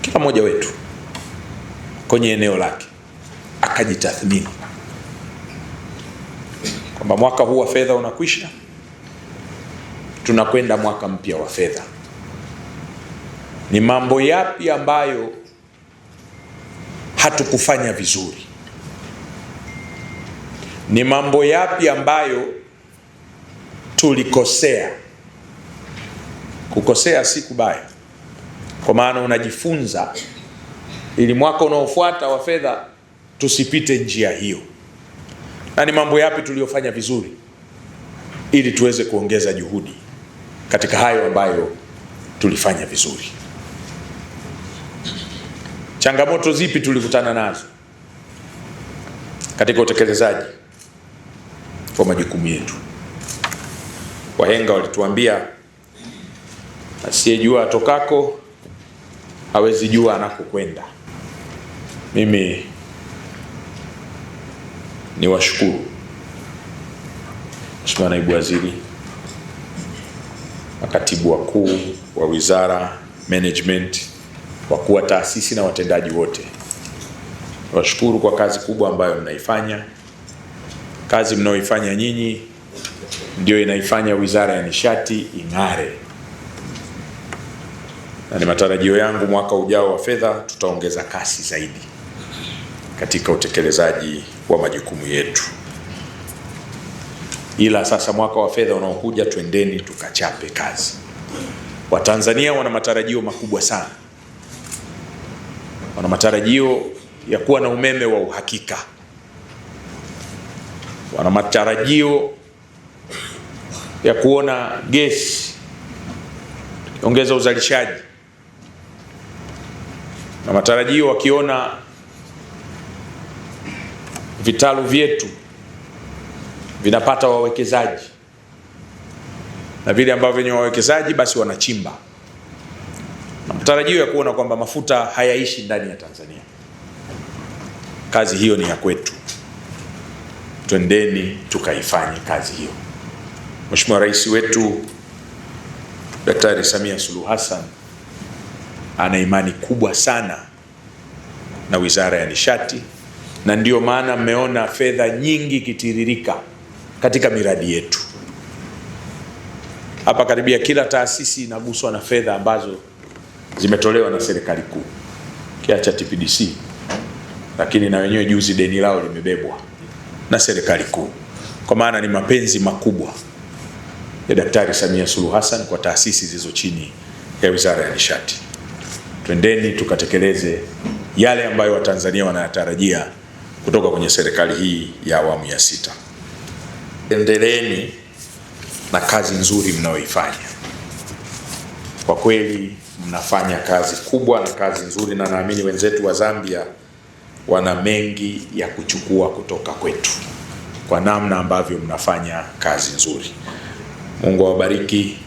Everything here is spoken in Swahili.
Kila mmoja wetu kwenye eneo lake akajitathmini kwamba mwaka huu wa fedha unakwisha, tunakwenda mwaka mpya wa fedha. Ni mambo yapi ambayo hatukufanya vizuri? Ni mambo yapi ambayo tulikosea? Kukosea si kubaya, kwa maana unajifunza ili mwaka unaofuata wa fedha tusipite njia hiyo. Na ni mambo yapi tuliyofanya vizuri ili tuweze kuongeza juhudi katika hayo ambayo tulifanya vizuri. Changamoto zipi tulikutana nazo katika utekelezaji wa majukumu yetu? Wahenga walituambia asiyejua atokako hawezi jua anakokwenda. Mimi ni washukuru Mheshimiwa Naibu Waziri, makatibu wakuu wa wizara, management, wakuu wa taasisi na watendaji wote. Washukuru kwa kazi kubwa ambayo mnaifanya. Kazi mnaoifanya nyinyi ndio inaifanya Wizara ya Nishati ing'are, na ni matarajio yangu mwaka ujao wa fedha tutaongeza kasi zaidi katika utekelezaji wa majukumu yetu. Ila sasa mwaka wa fedha unaokuja, twendeni tukachape kazi. Watanzania wana matarajio makubwa sana, wana matarajio ya kuwa na umeme wa uhakika, wana matarajio ya kuona gesi tukiongeza uzalishaji, na matarajio wakiona vitalu vyetu vinapata wawekezaji, na vile ambavyo wenye wawekezaji basi wanachimba, na matarajio ya kuona kwamba mafuta hayaishi ndani ya Tanzania. Kazi hiyo ni ya kwetu, twendeni tukaifanye kazi hiyo. Mheshimiwa Rais wetu Daktari Samia Suluhu Hassan ana imani kubwa sana na Wizara ya Nishati, na ndiyo maana mmeona fedha nyingi ikitiririka katika miradi yetu. Hapa karibia kila taasisi inaguswa na fedha ambazo zimetolewa na serikali kuu, kiacha TPDC, lakini na wenyewe juzi deni lao limebebwa na serikali kuu. Kwa maana ni mapenzi makubwa ya Daktari Samia Suluhu Hassan kwa taasisi zilizo chini ya Wizara ya Nishati. Twendeni tukatekeleze yale ambayo Watanzania wanayatarajia kutoka kwenye serikali hii ya awamu ya 6. Endeleeni na kazi nzuri mnayoifanya. Kwa kweli mnafanya kazi kubwa na kazi nzuri, na naamini wenzetu wa Zambia wana mengi ya kuchukua kutoka kwetu kwa namna ambavyo mnafanya kazi nzuri. Mungu awabariki.